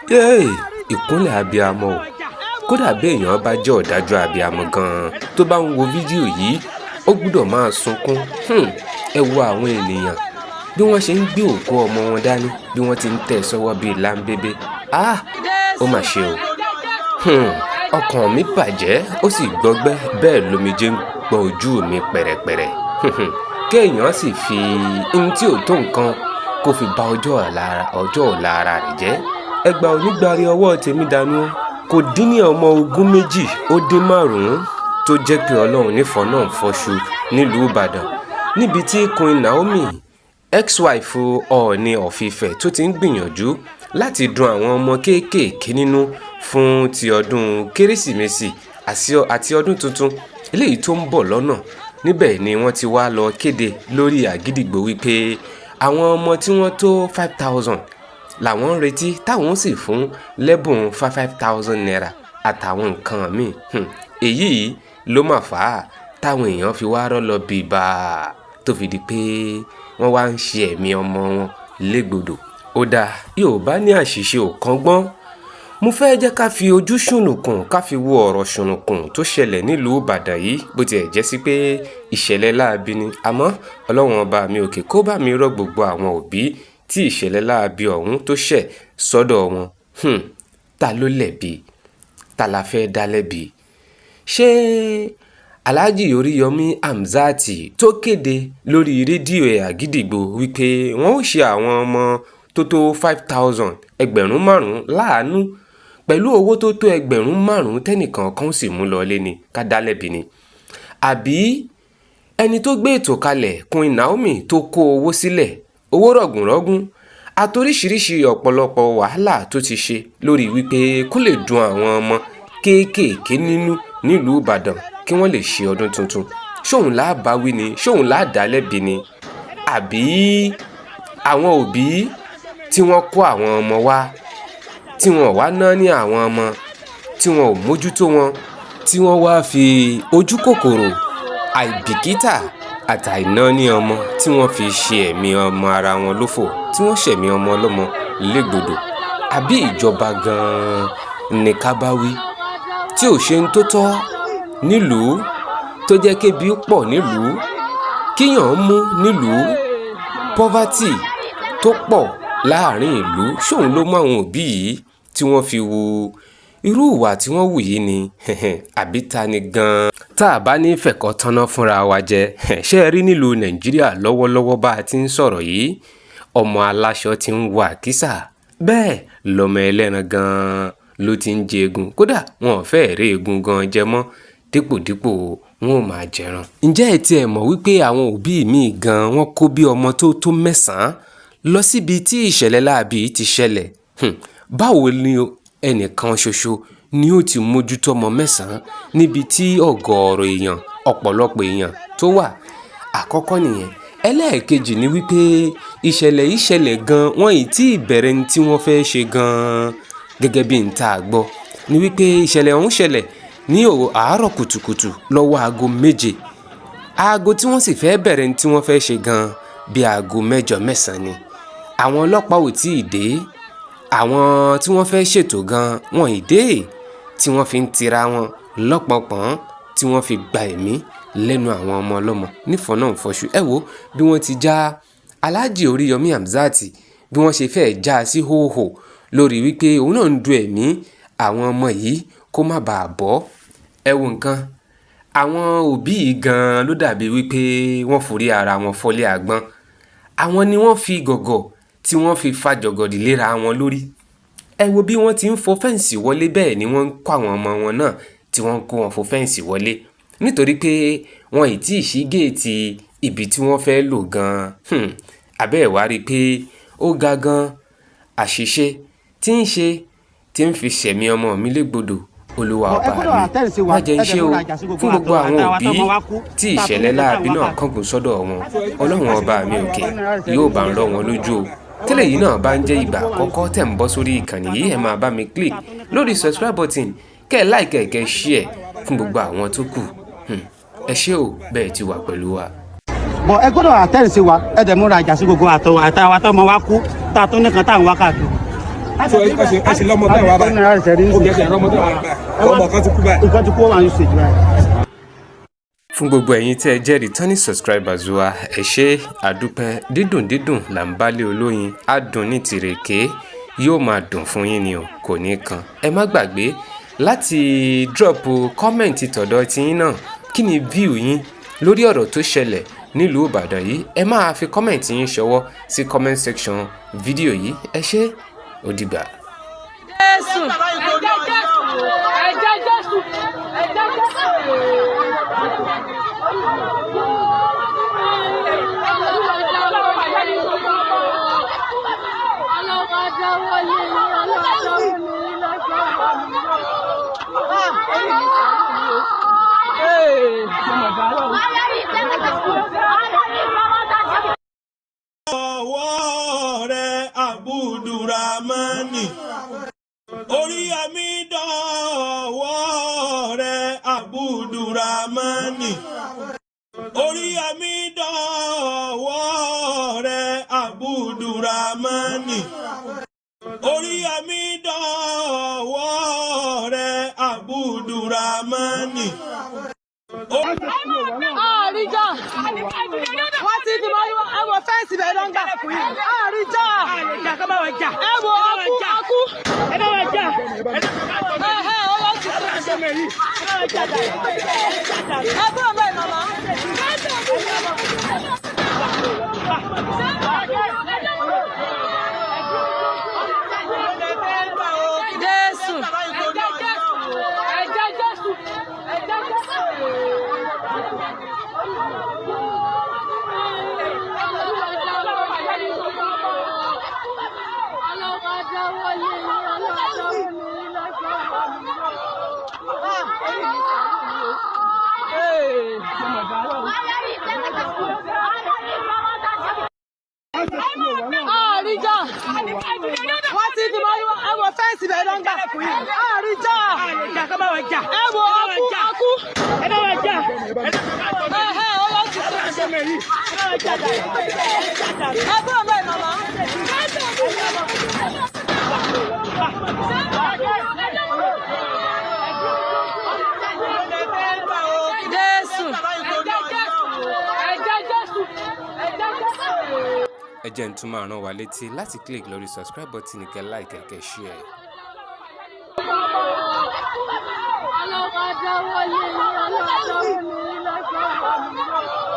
Yéè, ìkúnlẹ̀ abiyamọ o. Kódà béèyàn bá jẹ́ ọ̀dájú abiyamọ gan-an tó bá ń wo fídíò yìí, ó gbúdọ̀ máa sunkún. Ẹ wo àwọn ènìyàn bí wọ́n ṣe ń gbé òkú ọmọ wọn dání, bí wọ́n ti ń tẹ̀ sọ́wọ́ bíi láńbébé. Ah, ó mà ṣe o. Ọkàn mi bàjẹ́, ó sì gbọgbẹ́, bẹ́ẹ̀ lomijé ń gbọ́ ojú mi pẹ̀rẹ̀pẹ̀rẹ̀. Kéèyàn sì fi ohun tí ò tó nǹkan kó fi ba ọjọ́ ọ̀la ara rẹ̀ jẹ́. Ẹgbà onígbárí ọwọ́ tèmi dànù o. Kò dín ní ọmọ 25 tó jẹ́ pé Ọlọ́run nífọ̀ọ́ náà fọṣù nílùú Ìbàdàn, níbi tí Queen Naomi, ex-wife Ọọ̀ni of Ifẹ̀, tó ti ń gbìyànjú láti dun àwọn ọmọ kéékèèké nínú fún ti ọdún Kérésìmesì àti ọdún tuntun eléyìí tó ń bọ̀ lọ́nà. Níbẹ̀ ni wọ́n ti wá lọ kéde lórí Àgídìgbo wípé àwọn ọmọ tí wọ́n tó 5,000 làwọn ń retí, táwọn sì fún lẹ́bùn five five thousand naira àtàwọn nǹkan míì. Èyí ló mà fà á táwọn èèyàn fi wá rọ́ lọ bìbà, tó fi di pé wọ́n wá ń ṣe ẹ̀mí ọmọ wọn légbodò. Ó dáa, Yorùbá ní àṣìṣe ò kọ́gbọ́n. Mo fẹ́ jẹ́ ká fi ojú ṣùnùkùn, ká fi wo ọ̀rọ̀ ṣùnùkùn tó ṣẹlẹ̀ nílùú Ìbàdàn yìí. Bó tiẹ̀ jẹ́ sí pé ìṣẹ̀lẹ̀ láabi ni, àmọ́ Ọlọ́run ọba mi òkè kó bá mi rọ gbogbo àwọn òbí tí ìṣẹ̀lẹ̀ láabi ọ̀hún tó ṣẹ̀ sọ́dọ̀ wọn. Ta ló lẹ̀bi? Ta la fẹ́ dá lẹ́bi? Ṣé Alhaji Oríyọmí Hamzat tó kéde lórí rédíò Àgídìgbo wípé wọ́n ó ṣe àwọn ọmọ tó tó 5,000, 5,000 láàánú pẹ̀lú owó tó tó 5,000 tẹ́nìkọ̀ọ̀kan sì mú lọlé ni ká dá lẹ́bi ni? Àbí ẹni tó gbé ètò kalẹ̀, Queen Naomi, tó kó owó sílẹ̀, owó rọ̀gùnrọ̀gùn àtoríṣiríṣi ọ̀pọ̀lọpọ̀ wàhálà tó ti ṣe lórí wípé kó lè dun àwọn ọmọ kéékèèké nínú nílùú Ìbàdàn kí wọ́n lè ṣe ọdún tuntun, ṣóun láà bá wí ni? Ṣóun láà dá lẹ́bi ni? Àbí àwọn òbí tí wọ́n kó àwọn ọmọ wá, tí wọ́n wá ná ní àwọn ọmọ, tí wọn ò mójútó wọn, tí wọ́n wá fi ojú kòkòrò, àìbìkítà àtàìnáání ọmọ, tí wọ́n fi ṣe ẹ̀mí ọmọ ara wọn lófò, tí wọ́n ṣẹ̀mí ọmọ ọlọ́mọ légbodò? Àbí ìjọba gan-an ní ká bá wí, tí ò ṣe ń tó tọ́ nílùú, tó jẹ́ kébi pọ̀ nílùú, kíyàn mú nílùú, poverty tó pọ̀ láàrin ìlú, ṣóun ló mú àwọn òbí yìí tí wọ́n fi hu irú ìwà tí wọ́n hù yìí ni? Àbí ta ni gan-an? Tá a bá ní fẹ̀kọ́ tanná fúnra wa jẹ, ṣé ẹ rí nílùú Nàìjíríà lọ́wọ́lọ́wọ́ bá a ti ń sọ̀rọ̀ yìí, ọmọ aláṣọ ti ń wọ àkísà, bẹ́ẹ̀ lọmọ ẹlẹ́ran gan-an ló ti ń jẹ eegun. Kódà wọn ò fẹ́ẹ̀ rí eegun gan jẹ mọ́, dípòdípò wọn ò máa jẹran. Ǹjẹ́ ẹ tiẹ̀ mọ̀ wípé àwọn òbí mi gan wọ́n kó bí ọmọ tó tó 9 lọ síbi tí ìṣẹ̀lẹ̀ láabi yìí ti ṣẹlẹ̀? Báwo ni ẹnìkan ṣoṣo ni ó ti mójútó ọmọ 9 níbi tí ọ̀gọ̀ọ̀rọ̀ èèyàn, ọ̀pọ̀lọpọ̀ èèyàn tó wà? Àkọ́kọ́ nìyẹn. Ẹlẹ́ẹ̀kejì ni wípé ìṣẹ̀lẹ̀ yìí ṣẹlẹ̀ gan, wọ́n ì tí ì bẹ̀rẹ̀ ní tí wọ́n fẹ́ ṣe gan. Gẹ́gẹ́ bí n ta gbọ́ ni wípé ìṣẹ̀lẹ̀ ọ̀hún ṣẹlẹ̀ ní àárọ̀ kùtùkùtù lọ́wọ́ aago 7. Aago tí wọ́n sì fẹ́ bẹ̀rẹ̀ ní tí wọ́n fẹ́ ṣe gan bí aago 8, 9 ni. Àwọn ọlọ́pàá ò tí ì dé. Àwọn tí wọ́n fẹ́ ṣètò gan wọn ì dé, tí wọ́n fi ń tira wọn lọ́pọ̀pọ̀n, tí wọ́n fi gba ẹ̀mí lẹ́nu àwọn ọmọ ọlọ́mọ nífọ̀ọ́ náà fọṣù. Ẹ wo bí wọ́n ti já Alhaji Oríyọmí Hamzat, bí wọ́n ṣe fẹ́ já sí hóhò lórí wípé òun náà ń du ẹ̀mí àwọn ọmọ yìí kó má bàa bọ́. Ẹ wo nǹkan, àwọn òbí yìí gan ló dàbí wípé wọ́n forí ara wọn fọ́lé àgbọn. Àwọn ni wọ́n fi gọ̀gọ̀ tí wọ́n fi fa jọ̀gọ̀dì léra wọn lórí. Ẹ wo bí wọ́n ti ń fo fẹ́ǹsì wọlé, bẹ́ẹ̀ ni wọ́n ń kó àwọn ọmọ wọn náà tí wọ́n ń kó wọn fo fẹ́ǹsì wọlé, nítorí pé wọn ì tí ì ṣí géètì ibi tí wọ́n fẹ́ lò gan-an. Abẹ́ ẹ̀ wá rí i pé ó ga gan, àṣìṣe tí ń ṣe tí ń fi ṣẹ̀mí ọmọ mi légbodò. Olúwa ọba mi, má jẹ́ ń ṣe o. Fún gbogbo àwọn òbí tí ìṣẹ̀lẹ̀ láabi náà kángun sọ́dọ̀ wọn, Ọlọ́run ọba mi òkè yóò bá ń rọ̀ wọn lójú o. Tẹ́lẹ̀ yìí náà bá ń jẹ́ ìgbà àkọ́kọ́ tẹ̀ ń bọ́ sórí ìkànnì yìí, ẹ máa bá mi click lórí subscribe button, kẹ́ ẹ like, kẹ́ ẹ share fún gbogbo àwọn tó kù. Ẹ ṣé o, bẹ́ẹ̀ ti wà pẹ̀lú wa. Bọ̀ ẹ gbọ́dọ̀ attend sí wa. Ẹ dẹ̀ múra ìjà sí gbogbo àtàwọn àtọmọ wa kú, tá a tún nìkan tá à ń wá káàkiri. So ẹ ṣe lọ́mọ bẹ́ẹ̀ wá báyìí. Ó kẹ́ ẹ rọ́mọ bẹ́ẹ̀ wá báyìí. Ọmọ kan ti kú báyìí. Nǹkan ti kú wà ní stage báyìí. Fún gbogbo ẹ̀yin tí ẹ jẹ́ returning subscribers wa, ẹ ṣé àdúpẹ́. Dídùn dídùn là ń bálé olóyin, adùn ní tìrèké, yóò máa dùn fún yín ni o, kò ní kan. Ẹ má gbàgbé láti drop comment tọ̀dọ̀ tiyín náà. Kí ni view yín lórí ọ̀rọ̀ tó ṣẹlẹ̀ nílùú Ìbàdàn yìí? Ẹ máa fi comment yín ṣọwọ́ sí comment section fídíò yìí. Ẹ ṣé, ó dìgbà. Jésù. Ẹ̀jẹ̀ Jésù. Ẹ̀jẹ̀ Jésù. Ẹ̀jẹ̀ Jésù. Ọlọ́run dáwọ́ lé yín, Ọlọ́run dáwọ́ lé yín lọ́jọ́. Ọwọ́ rẹ̀ Abudulramani, orí àmì dọ̀wọ́ rẹ̀ Abudulramani, orí àmì dọ̀wọ́ rẹ̀ Abudulramani, orí àmì dọ̀wọ́ rẹ̀ Abudulramani. Àríjà. Wọ́n ti fi mọ́ ẹwọ fẹ́ǹsì bẹ́ẹ̀ ló ń gbà. Àríjà. Ẹwọ akú akú. Ẹhẹ́ ọlọ́sùn. Ẹ kúrò bẹ́ẹ̀ màmá. Jésù. Ẹ̀jẹ̀ Jésù. Ẹ̀jẹ̀ Jésù. Ẹ̀jẹ̀ Jésù. Ọlọ́run dáwọ́ lé yín, Ọlọ́run dáwọ́ lé yín lọ́jọ́. Àríjà. Wọ́n ti fi mọ́ ẹwọ fẹ́ǹsì bẹ́ẹ̀ ló ń gbà. Àríjà. Ẹwọ akú akú. Ẹhẹ́ ọlọ́sùn. Ẹ kúrò bẹ́ẹ̀ màmá. Jésù. Ẹ̀jẹ̀ Jésù. Ẹ̀jẹ̀ Jésù. Ẹ̀jẹ̀ Jésù. Ẹ jẹ́ n tún máa rán wa létí láti click lórí subscribe button, kẹ́ like, kẹ́ share. Ọlọ́run dáwọ́ lé yín, Ọlọ́run dáwọ́ lé yín lọ́jọ́.